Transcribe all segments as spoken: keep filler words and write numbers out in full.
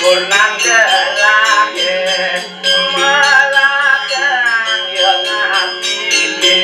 Pun nang kelake, malakang yo ngapike.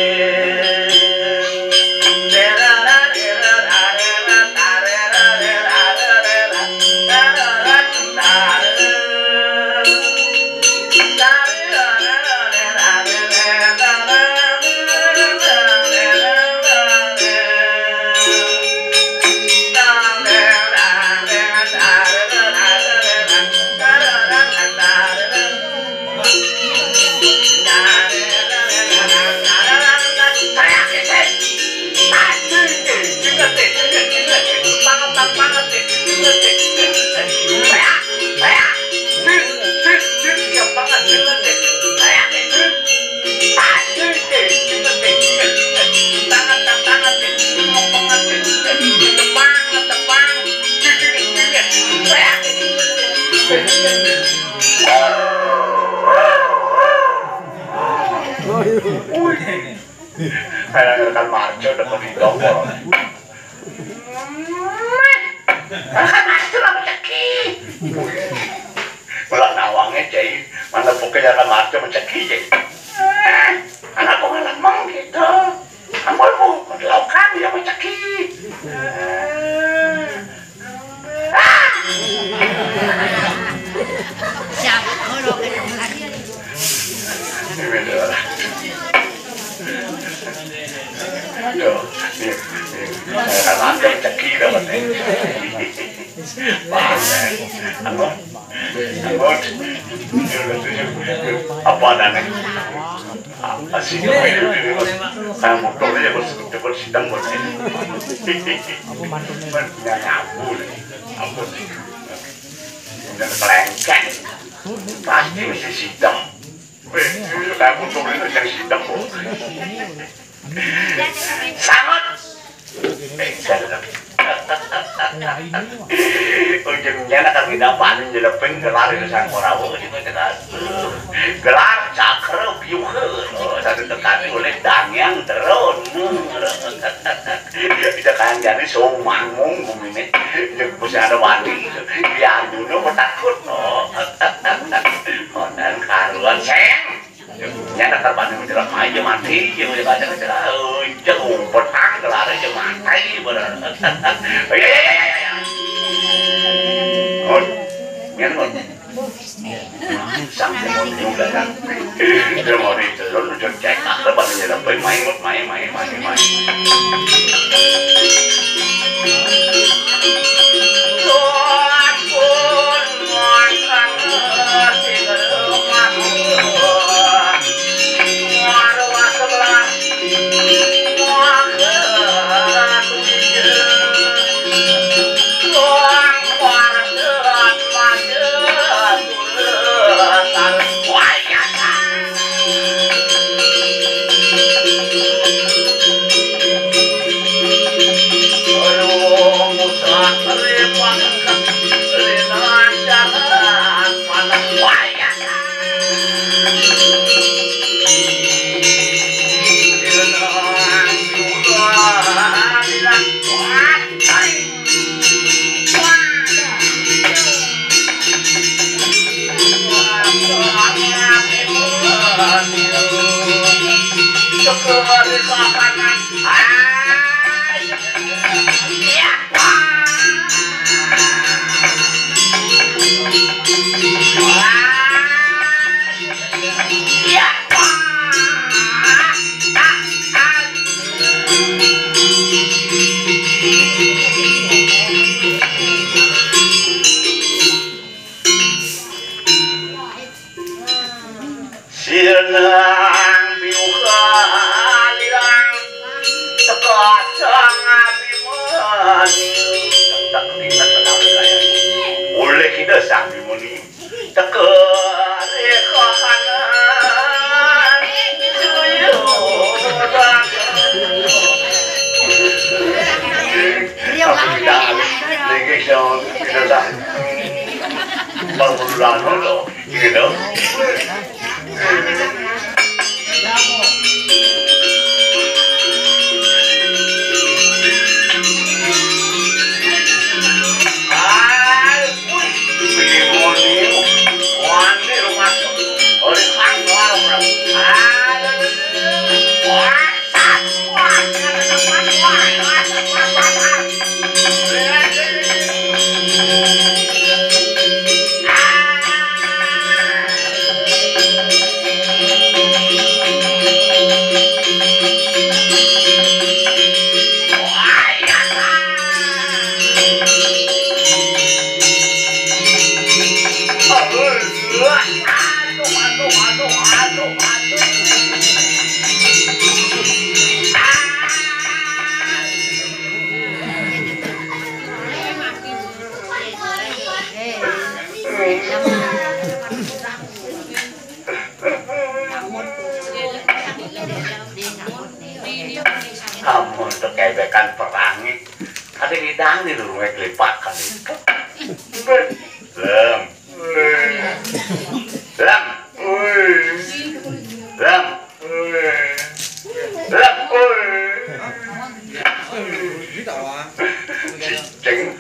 Kayak rekan Marjo dapat di toko. Rekan Marjo apa ceki? Malah nawangnya, Cai. Mana pokoknya rekan Marjo menceki, Cai. Eh, anak pengalaman gitu. Ampun, Bu, laukan dia menceki. Eh. Siapa? Oh, lo kan lagi. Ini beda lah. Aduh, nih, nih. Saya kan ada rezeki dapat nih. Pas, ya. Ampun. Ampun. Apa adanya? Apa sih? Saya motornya, Bos, cepat sidang, Bos. Ampun, ampun. Ampun. Udah kelengkeng. Pasti mesti sidang. Weh, ini kayak motor ini yang sidang, Bos. Sangat. Eh, saya Ujungnya nak kami dapat jadi penggelar itu sang Korawo gitu, kan. Gelar cakra biuhe. Oh, satu tekati oleh Danyang Terun. Bisa kan jadi somangung bumi ini. Yang bisa ada wali. Dia dulu bertakut. Oh. Oh, dan karuan, Seng. Nyana terbang menjelang aja mati, ya udah baca aja lah. Oh, jangan petang, kelar aja mati, bener. Oh, iya, iya, iya, iya, iya. Oh, nyana mau. Sampai mau juga kan. Dia mau di telur, udah cek, ah, terbang menjelang, main, main, main, main, main. Sinang biuhan ilang teka sang Abimoni. Tak ingat tentang wilayah. Oleh kita sang Abimoni. Teka rekahanan. Aku tidak lagi sama kita dah. Baru dulu dulu. Gitu. Amun tekebekan perangi, ada hidang di rumah kelipakan. Lem. Lem. Woi. Lem. Woi. Lem. Woi. Cicing.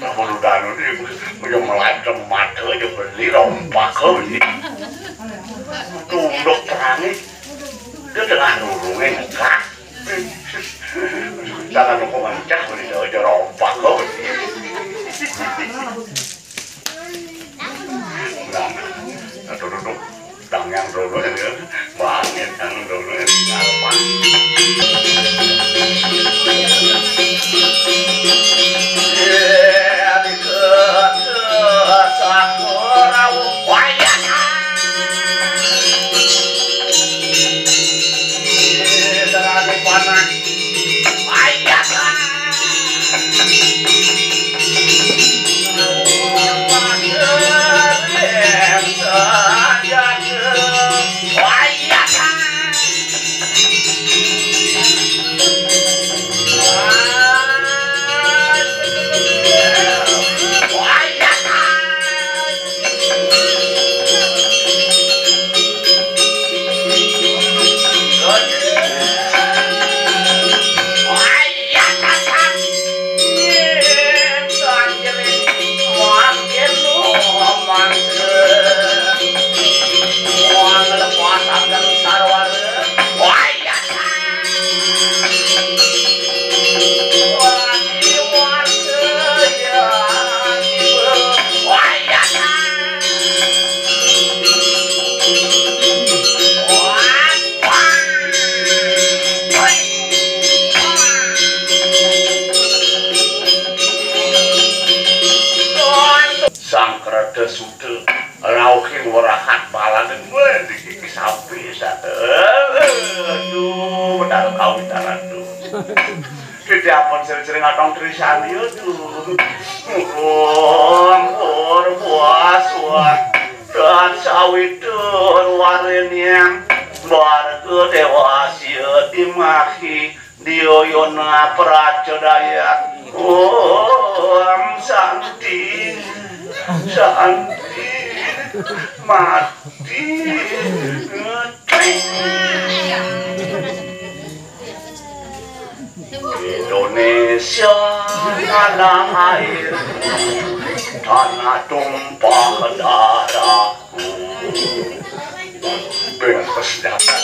Lamun udah anu dia, punya melacem mata aja beli rompak aja. Tunduk terangnya. Dia tengah nurungnya nekak. Jangan lupa mencah beli aja rompak aja. Nah, nah, duduk, duduk. Tang yang dulu ini, bangin yang dulu ini, apa? Iya, di ke-, ke-, sakura, wayah. Iya, dengan panas. Wayah. Sang Krada Suda, rauhing werahat balaning, wéh, dikiki sapi, sa-, aduh, benar kau bicara tuh. Kita ampun sering-sering ngatong trisani, aduh. Om, or, buas, wah. Dan sawitur warenyam, warga dewasia dimahi, dioyona pracodaya. Om Santi, Santi, mati. Indonesia tanah air, tanah tumpah darahku. Bengkes dapat.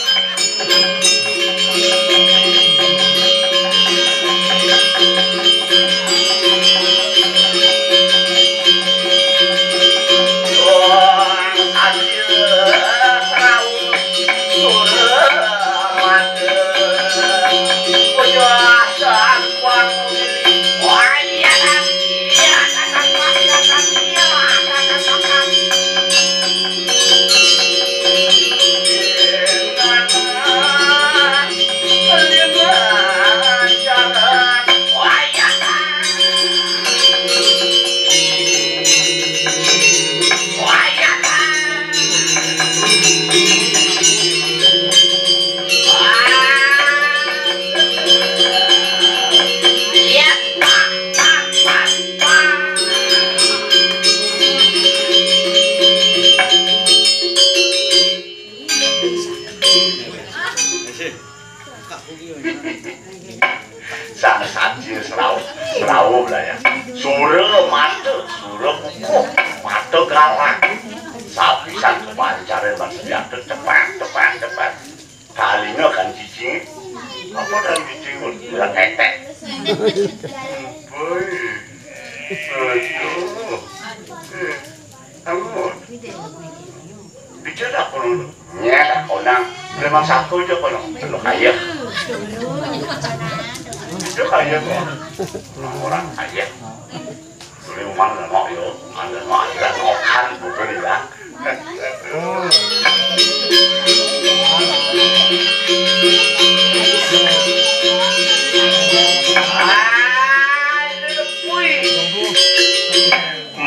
Sang saji serau, serau lah ya. Sura mata, sura kukuh, mata galak. Sapisan kepancaran ban senjata, cepat, cepat, cepat. Talinga kan cicing. Apa kan cicing? Ulah ketek. Boy. Aduh. Eh, kamu. Bicara aku dulu. Nya, tak konang. Memang satu aja kono. Penuh kaya. Itu kaya kok. Orang kaya. Beli rumah nengok yo. Nengok, nengok kan, bukan ya.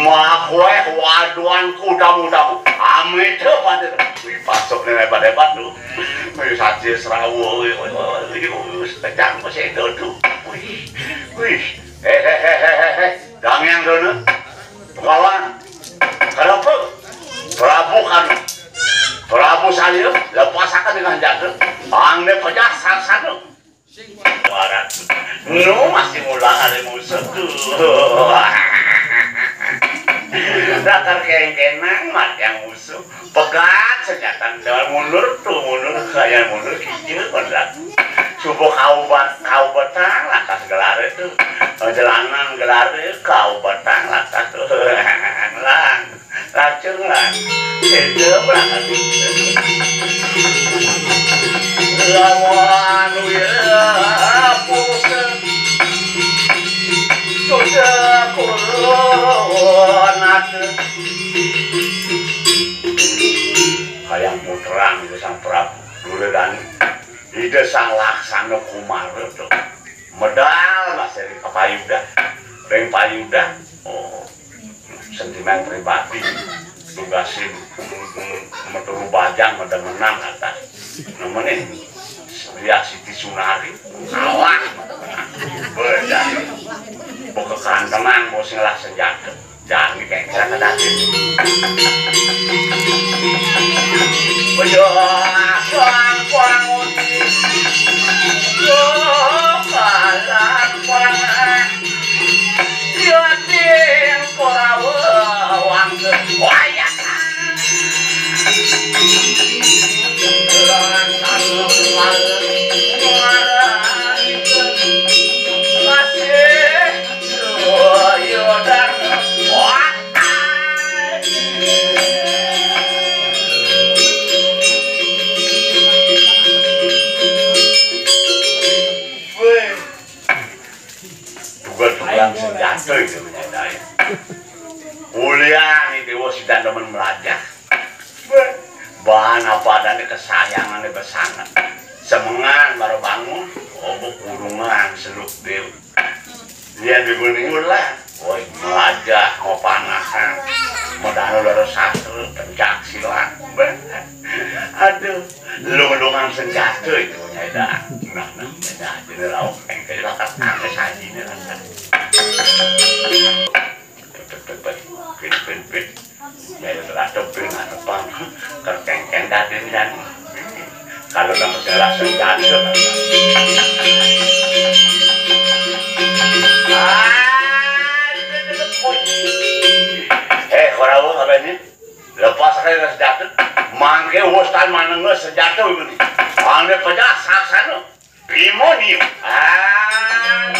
Makweh waduan kudamu-damu. Amit pada. Wih, pasok ni hebat-hebat tu. Wih, saja serawa, wih, wih, wih, wih, wih, kejang masih itu, aduh. Wih, wih. Eh, eh, eh, eh, eh, eh. Dangyang dono. Pekawan. Kenapa? Prabu kan. Prabu saya lepasakan dengan jatuh. Angde pejah sarsana. Warat. Nu masih mulang ada musuh tuh. Dakar kengkenang mat yang musuh. Pegat senjata dengan mundur tuh mundur kayak mundur kecil kondak. Subuh kau bat kau batang lantas gelare tuh. Jalanan gelare kau batang lantas tuh. Lang. Lajeng lan. Sida berangkat. Lawan wira pusat. Sudah kurun ada. Hayang putrang itu Sang Prabu. Duledan Ida Sang Laksana Kumara tuh. Medal masih di kapayudah. Ring payudah. Oh. Sentimen pribadi tugasin meturu bajang medemenan atas nemenin Ria Siti Sunari kalah bejani buka kantenan bos ngelah senjata jani kayak kira kedati. Bejah kuang kuang uti. Yo kalah kuang. Yo ting korawa wangsa wayah. Masih yo dan wah. Weh. Tugas-tugas senjata itu menyadai. Kuliah nih dewa sidang demen melajah. Bahan apa adanya kesayangannya besanget. Semengan baru bangun, obok kurungan seluk dew. Dia diguling ulah. Woi, melajah, mau panahan, mau dano loro sastra, pencak silat. Aduh, lu ngedungan senjata itu nyai dah. Nah, nah, nah, ini lauk, engkel lah, tak tangke saji ini lah. Pit, pit, pit, pit, pit, pit. Nyai lah tebing, apa, kerkengkeng dadin dan. Kalau nama jelas senjata. Ah, eh, Korawa, apa ini? Lepas aja senjata. Mangke wostan manenge senjata ini. Mangke pejah saksana. Bimoni. Ah.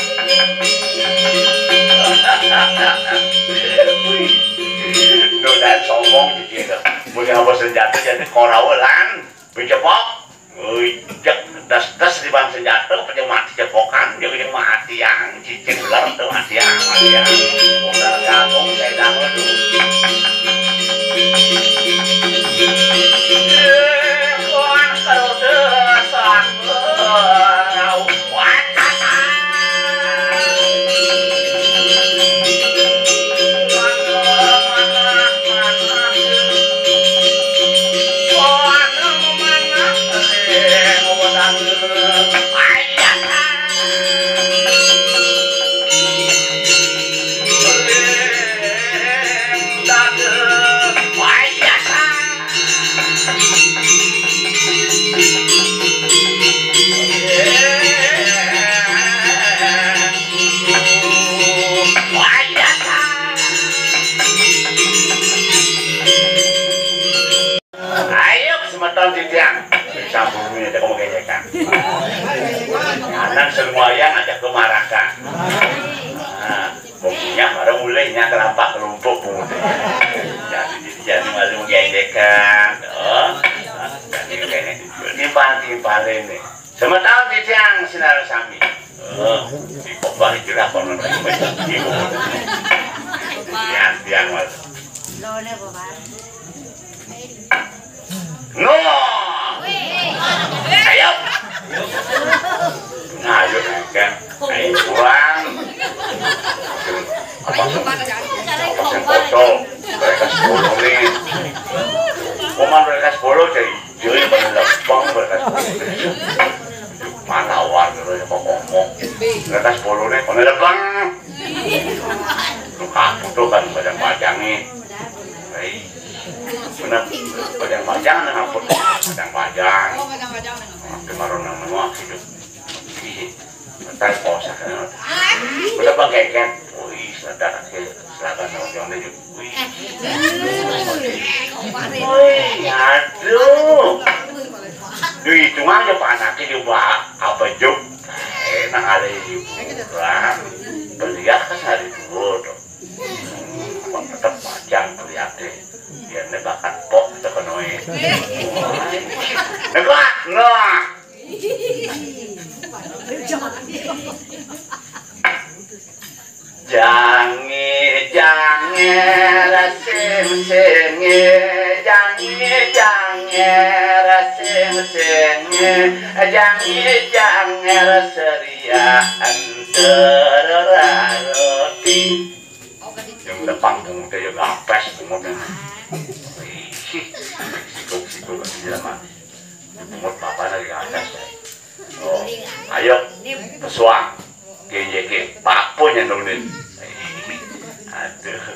Duh, dan sombong gitu ya. Punya apa senjata jadi Korawa lan. Bijepok. Ujek des-des di bang senjata, pecah mati jepokan, dia yang mati yang cicing ular tuh mati yang, mati yang. Ular gabung saya dangu tuh. Kuat kalau desak, kuat. Ayo semeton titiang. Sampun ini ada kamu gejekan. Anak semuanya ngajak ke Maraka. Nah, pokoknya baru mulainya kelampak kelompok pun. Jadi jadi malu gejekan. Oh. Jadi kayak ini panti paling nih. Semeton titiang sinareng sami. Eh, di kok balik kira kono. Tiang-tiang mas. Lone apa, Pak? No. Ayo. Nah, ayo kan. Ayo pulang. Apa sih? Apa sih foto? Mereka sepuluh nih. Koman mereka sepuluh jadi. Jadi pada lempeng, pada kasih. Mana warga kok ngomong. Pada kasih polone, pada lempeng. Lu kaku tuh kan pada majangnya. Hei. Bener. Pada majang, apa tuh? Pada majang. Nanti maru nang menguak hidup. Ih, entar posa kan. Udah bang keken. Wih, sedap ke. Silakan nongkrong deh. Wih. Wih, aduh. Duh, itu mah aja panaknya juga apa juk. Enak ada hiburan. Beliak kan hari dulu tuh. Tetap panjang beliak deh. Biar dia bakat pok kita kenoi. Negak, nah. Jange, jange, sing, singe, jange, jange, sing, singe, jange, jange, seria, antara roti. Yang depan bungut aja gapes bungut ini. Ih, sikut-sikut aja mah. Bungut papan lagi gapes ya. Oh, ayo, pesuang. Genjeke, papo nyandonin. Aduh,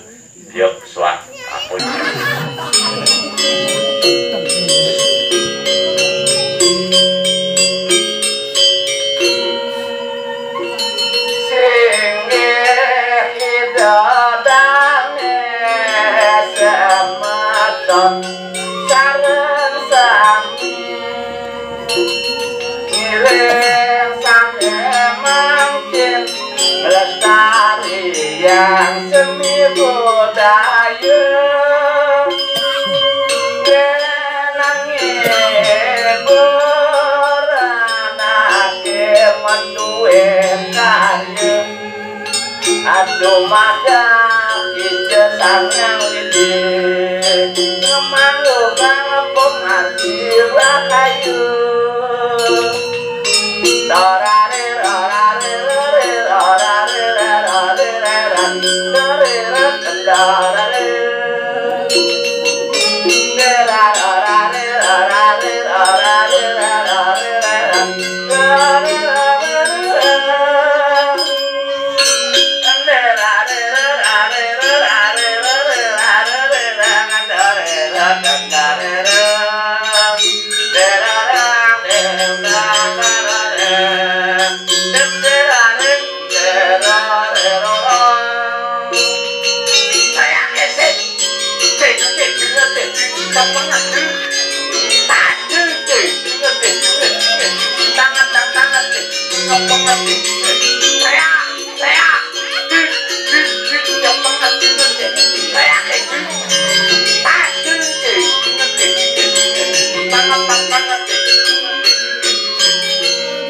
yuk, pesuang, papo. Singgih ida dane semeton sareng sami. Ngiring sami mangkin lestarian seni budaya. Yen nanging ora anake menduwe karya. Aduh madah ija sangang widi ngemanggu kalebung ati rahayu. Dorare dorare rore dorare rore rore rore rore dorare.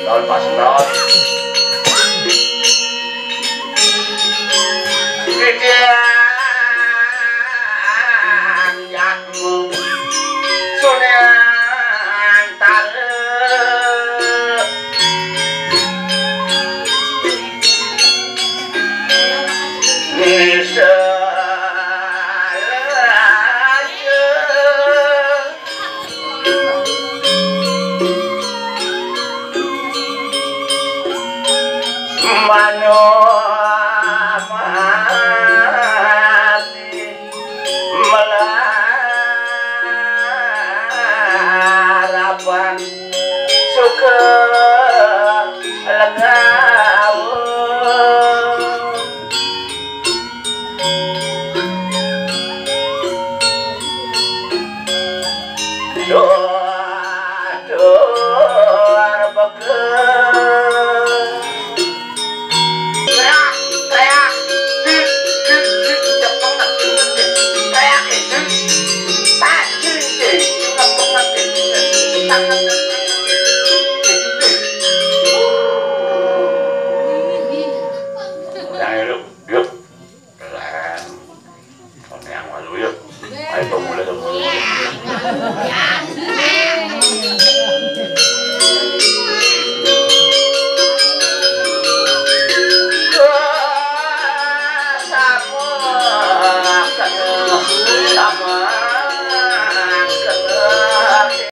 Tahun pas tahun. Kritian jatmu Sunan Tare. Bisa Mano